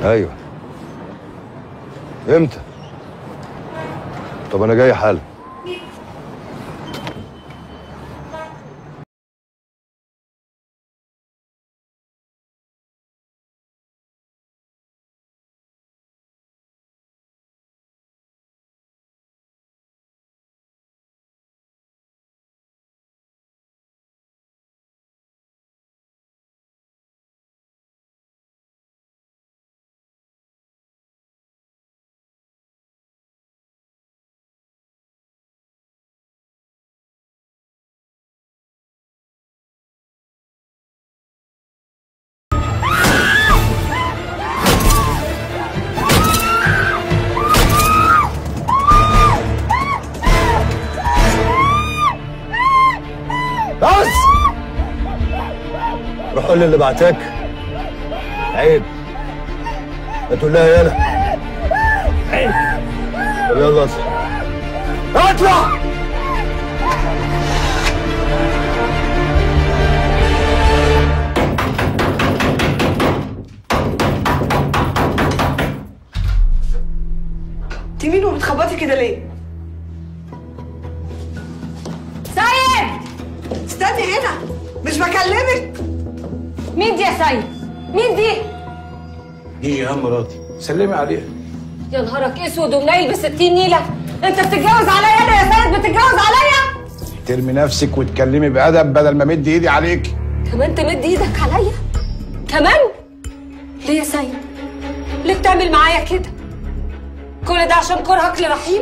ايوه. امتى؟ طب انا جاي حالا. روح قول اللي بعتك عيب، ما تقول لها يالا عيب. طب يلا اطلع اطلع. انت مين وبتخبطي كده ليه؟ سيد استني هنا، مش بكلمك. مين دي يا سيد؟ مين دي؟ دي جيهان مراتي، سلمي عليها. يا نهارك اسود ومنيل ب60 نيله، انت بتتجوز عليا انا يا سيد؟ بتتجوز عليا؟ ترمي نفسك وتكلمي بأدب بدل ما مد ايدي عليك. كمان تمد ايدك عليا؟ كمان؟ ليه يا سيد؟ ليه بتعمل معايا كده؟ كل ده عشان كرهك لرحيم؟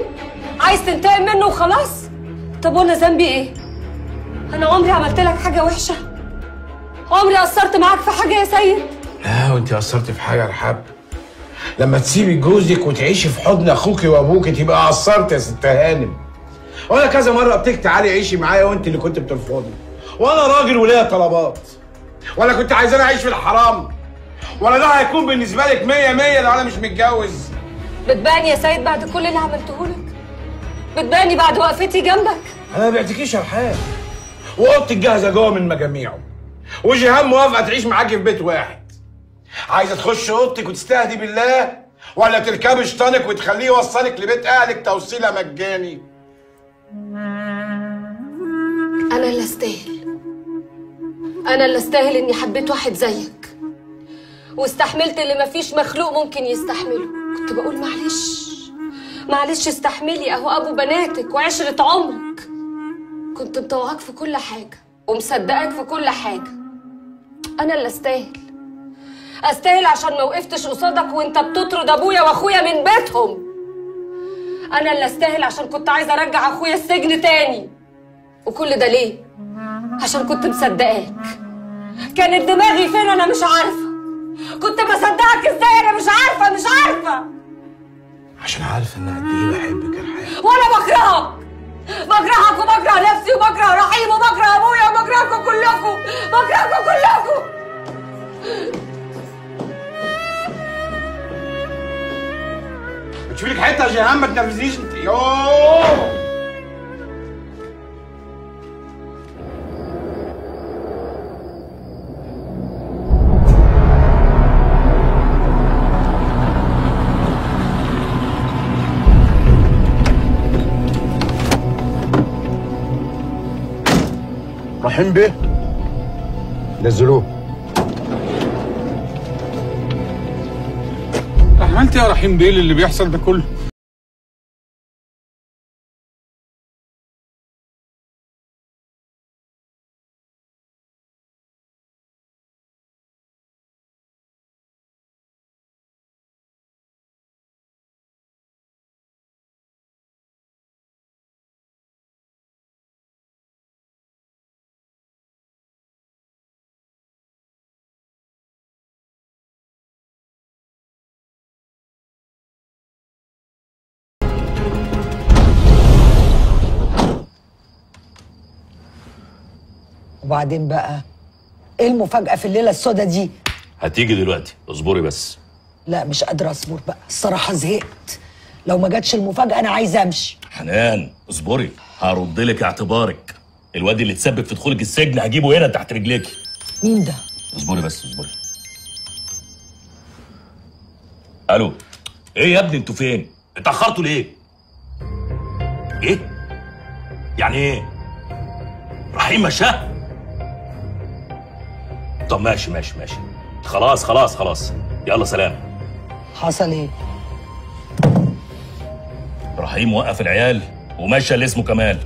عايز تنتقم منه وخلاص؟ طب وانا ذنبي ايه؟ انا عمري عملت لك حاجة وحشة؟ عمري قصرت معاك في حاجة يا سيد؟ لا، وانت قصرتي في حاجة يا رحاب؟ لما تسيبي جوزك وتعيشي في حضن اخوكي وابوكي تبقى قصرت يا ست هانم. وانا كذا مرة قلت لك تعالي عيشي معايا وانت اللي كنت بترفضي. وانا راجل وليا طلبات. ولا كنت عايزاني اعيش في الحرام؟ ولا ده هيكون بالنسبة لك 100 100 لو انا مش متجوز؟ بتباني يا سيد بعد كل اللي عملته لك؟ بتباني بعد وقفتي جنبك؟ انا ما بعتكيش يا رحاب. واوضتك جاهزة جوه من مجاميعه. وجيهان موافقة تعيش معاكي في بيت واحد. عايزه تخش اوضتك وتستهدي بالله، ولا تركبي شيطانك وتخليه يوصلك لبيت اهلك توصيله مجاني؟ انا اللي استاهل. انا اللي استاهل اني حبيت واحد زيك واستحملت اللي مفيش مخلوق ممكن يستحمله. كنت بقول معلش معلش استحملي، اهو ابو بناتك وعشرة عمرك. كنت مطوعاك في كل حاجة ومصدقك في كل حاجة. انا اللي استاهل. استاهل عشان ما وقفتش قصادك وانت بتطرد ابويا واخويا من بيتهم. انا اللي استاهل عشان كنت عايزه ارجع اخويا السجن تاني. وكل ده ليه؟ عشان كنت مصدقاك. كانت دماغي فين انا مش عارفه. كنت بصدقك ازاي انا مش عارفه، مش عارفه. عشان عارفه ان قد ايه بحبك يا رحاب. وانا بكرهك، بكرهك وبكره نفسي وبكره رحيم وبكره ابويا وبكرهكم كلكم، بكرهكم كلكم. بتشوفي لك حتة يا جيهان، ما تنرفزنيش انت. يوه رحيم بيه نزلوه. عملت يا رحيم بيه اللي بيحصل ده كله؟ وبعدين بقى ايه المفاجأة في الليلة السوداء دي؟ هتيجي دلوقتي، اصبري بس. لا مش قادرة اصبر بقى، الصراحة زهقت. لو ما جاتش المفاجأة أنا عايزة أمشي. حنان اصبري، هرد لك اعتبارك. الواد اللي تسبب في دخولك السجن هجيبه هنا تحت رجليكي. مين ده؟ اصبري بس اصبري. الو، ايه يا ابني انتوا فين؟ اتاخرتوا ليه؟ ايه؟ يعني ايه؟ رحيم مشاه؟ طب ماشي ماشي ماشي، خلاص خلاص خلاص، يلا سلام. حصل ايه؟ رحيم وقف العيال ومشى اللي اسمه كمال.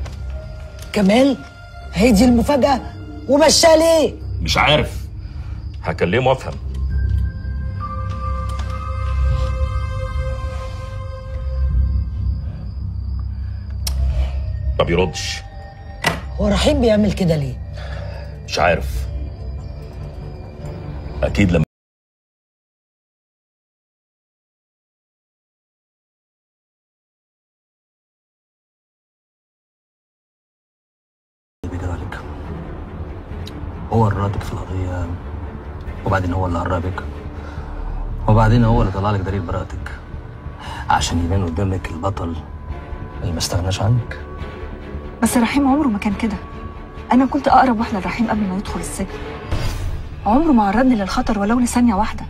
كمال؟ هي دي المفاجأة؟ ومشاه ليه؟ مش عارف، هكلمه وافهم. ما بيردش. هو رحيم بيعمل كده ليه؟ مش عارف، أكيد لما بيجرالك هو الرادك في القضية، وبعدين هو اللي هربك، وبعدين هو اللي طلع لك دليل براءتك عشان يبان قدامك البطل اللي ما استغناش عنك. بس رحيم عمره ما كان كده. أنا كنت أقرب واحدة لرحيم قبل ما يدخل السجن، عمره ما عرضني للخطر ولو لثانية واحدة.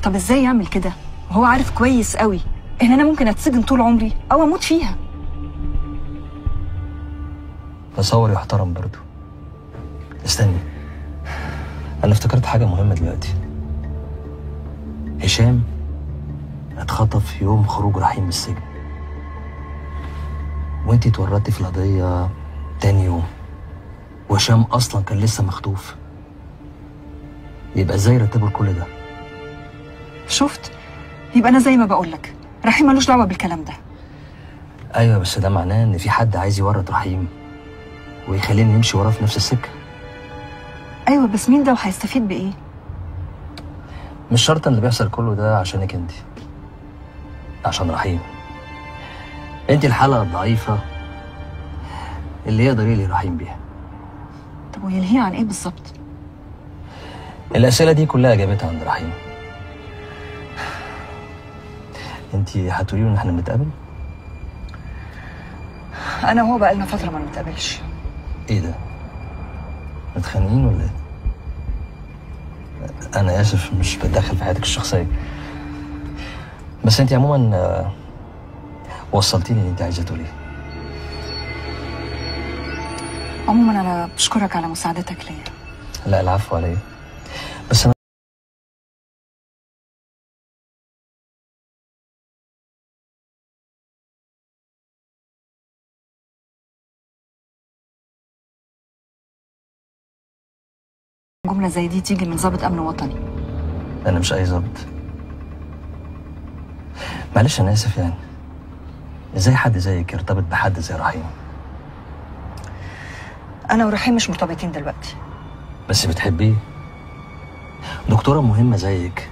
طب إزاي يعمل كده وهو عارف كويس قوي إن أنا ممكن أتسجن طول عمري أو أموت فيها؟ تصور يحترم برضه. استني، أنا افتكرت حاجة مهمة دلوقتي. هشام اتخطف يوم خروج رحيم من السجن، وانتي اتورطتي في القضية تاني يوم، وهشام أصلا كان لسه مخطوف. يبقى ازاي رتبوا كل ده؟ شفت؟ يبقى أنا زي ما بقولك، رحيم ملوش دعوة بالكلام ده. أيوه، بس ده معناه إن في حد عايز يورط رحيم ويخليني نمشي وراه في نفس السكة. أيوه، بس مين ده وهيستفيد بإيه؟ مش شرط إن اللي بيحصل كله ده عشانك أنت، عشان رحيم. أنت الحلقة الضعيفة اللي يقدر يلهي رحيم بيها. طب ويلهيه عن إيه بالظبط؟ الأسئلة دي كلها إجابتها عند رحيم. أنت هتقولي له إن إحنا بنتقابل؟ أنا وهو بقالنا فترة ما بنتقابلش. إيه ده؟ متخانقين ولا إيه؟ أنا آسف، مش بتدخل في حياتك الشخصية، بس أنت عموما وصلتيني اللي أنت عايزة تقوليه. عموما أنا بشكرك على مساعدتك ليا. لا العفو عليا، بس أنا جملة زي دي تيجي من ضابط أمن وطني. أنا مش أي ضابط. معلش أنا آسف، يعني إزاي حد زيك يرتبط بحد زي رحيم؟ أنا ورحيم مش مرتبطين دلوقتي. بس بتحبيه. دكتورة مهمة زيك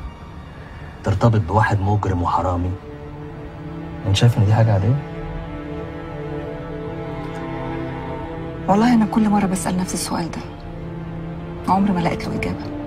ترتبط بواحد مجرم وحرامي، أنت شايف إن دي حاجة عادية؟ والله أنا كل مرة بسأل نفسي السؤال ده، عمري ما لقيت له إجابة.